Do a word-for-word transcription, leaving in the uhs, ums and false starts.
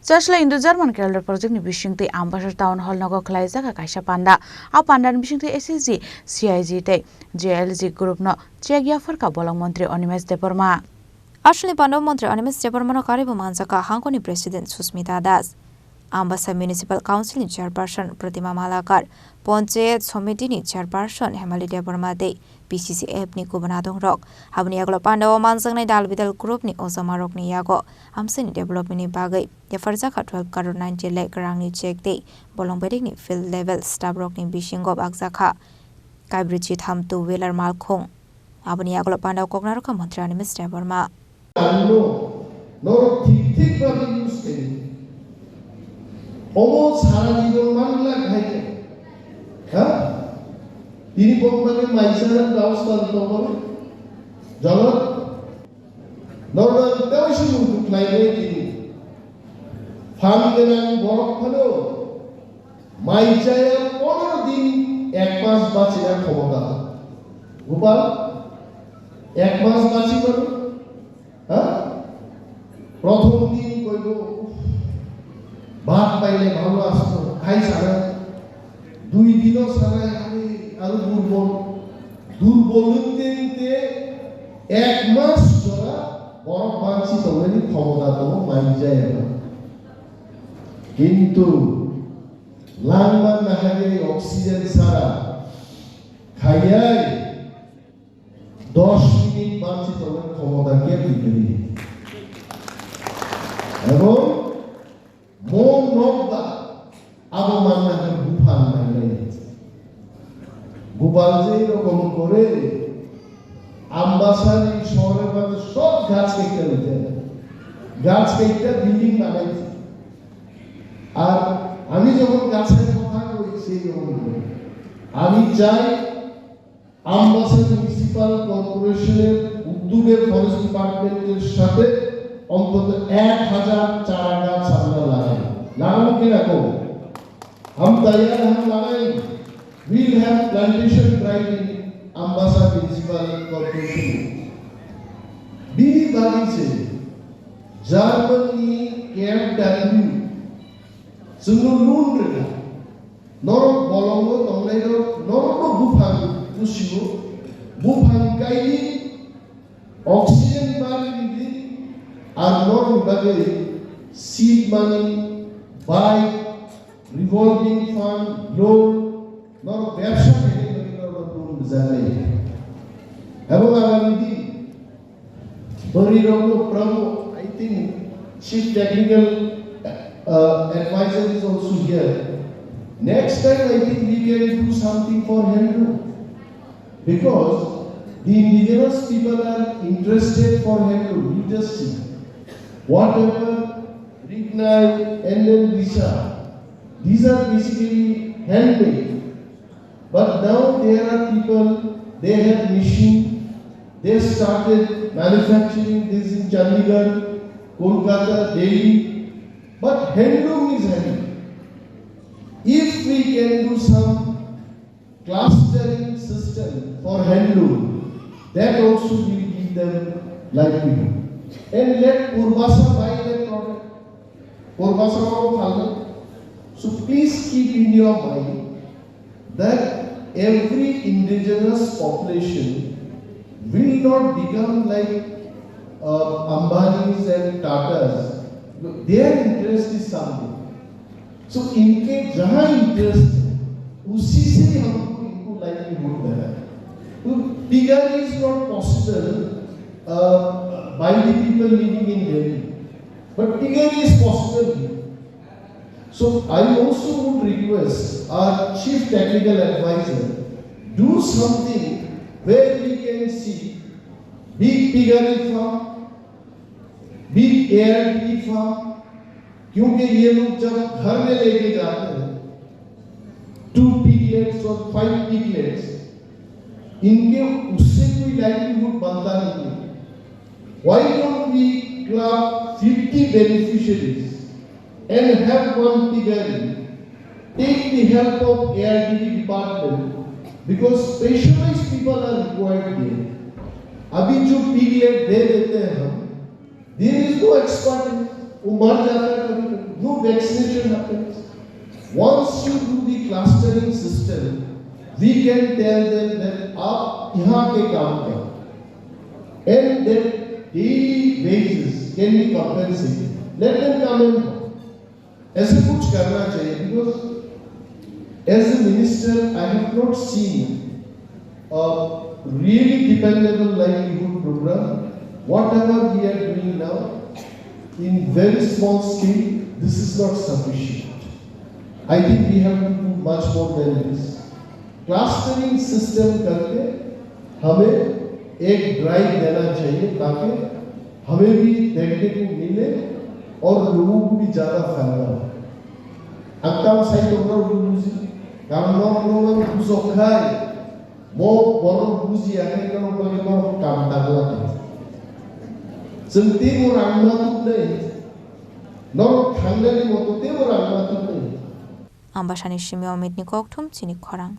Chasla Indo-German Corridor Project ni bisingtwi Ambassa Town Hall nogo khwlaijak kaisa panda. A panda ni bisingtwi S S G, C I G tei J L G group no check yapharkha bolong montri Animesh Debbarma. Aswkni panda o montri Animesh Debbarma no karwi bo manjakha hangkoni President Susmita Das, Ambassa Municipal Council ni Chairperson Pratima Malakar, Panchayat Samiti ni Chairperson Hemali Debbarma tei P C C F ni kubun adongrok. Aboni yagulo panda o manjaknai dal bidal group ni ojamarokni yago Ambassa ni development ni bagwi yapharjakha twelve crore ninety lakh rangni check tei bolong bedekni field level staff rokni bisingo bakjakha kaibrwi chitham two wheeler malkhung. Aboni yagulo panda o kok narwkha montri Animesh Debbarma. Ano norok thik thik bhabe use khaidi. Omo sara jibon manla khai khe. Ha? Tini bok mani maisa na kaus tan tokol. Jagat. Norok tawisi mutu khlai nai tini. Phan gwnang borok phano. Mai chaya pondro din ek mas bachina khomota. Gopal, ek mas bachi mano? Ha? Prothom din koibo bhat paile bhalo asto, hai sana. Dui dino sana, are aro durbol. Durbol wngte wngte ek mas jora borok banchi tongnani khomota tongo, mai chaya. Kintu langma nahagwi oxygen sara khaiyai dos minute banchi tongna khomota khe tongwi. Ebong mo nokba abo manna khe buphang nailai. Gopal je rokom kore Ambassa ni shore mane sob gach kaita lite. Gach kaita building banai. Ar ami jokhon gachar kotha koi, sei rokom kore. Ami chai Ambassa Municipal Corporation er uddoge Forest Department er sathe ontoto ek hajar chara gach amra lagai. Lagabo ki na kho? Hum taiyar hain, lagai. We'll have plantation drive in Ambassa Municipal Corporation. Bini bagwi se Germany K F W chwngno loan rwkha. Norok bolongo tongnairok, norokno buphang pusigo, buphang kaini oxygen bari ridi, ar norokni bagwi seed money, bike, revolving fund, loan, norok bebsa khainai bagwi norokno loan rwjaknai. Abo agami din, bwrwi rokno phrwngo, I think, chief technical, uh, advisor is also here. Next time, I think we can do something for handloom. Because the indigenous people are interested for handloom, you just see. Whatever, Rignai, and then Risha, these are basically handmade. But now there are people, they have machine, they started manufacturing this in Chandigarh, Kolkata, Delhi. But handloom is handloom. If we can do some clustering system for handloom, that also will give them livelihood. And let Purbasa buy that product. Purbasa ko phalna. So please keep in your mind that every indigenous population will not become like, uh, Ambanis and Tatas. Their interest is something. So इनके जहाँ interest है, उसी से ही हमको इनको livelihood देना है। तो piggery is not possible, uh, by the people living in Delhi, but piggery is possible here. So I also would request our chief technical advisor, do something where we can see big piggery farm, big A R D D farm, क्योंकि ये लोग जब घर में लेके जाते हैं, two piglets और five piglets, इनके उससे कोई livelihood बनता नहीं है। Why don't we club fifty beneficiaries and have one piggery? Take the help of A R D D department, because specialized people are required there. अभी जो piglet दे देते हैं हम, there is no expert in, वो मर जाता है कभी कभी। vaccination happens. Once you do the clustering system, we can tell them that आप यहाँ के काम करो, and that daily wages can be compensated. Let them come and work. ऐसे कुछ करना चाहिए, because as a minister, I have not seen a really dependable livelihood program. Whatever we are doing now, in very small scale, this is not sufficient. I think we have to do much more than this. Clustering system करके हमें एक ड्राइव देना चाहिए, ताकि हमें भी देखने को मिले और लोगों को भी ज़्यादा फायदा हो। Ang tam sai tongna rw buji, karon norok no bujok khai, mo borok buji ya khai norok bagwi norok kam tangla kha. Chwng teibo rang ma tubnai, norok thangnani moto teibo rang ma tubnai. Ambasani simi Omitni kokthum chini khorang.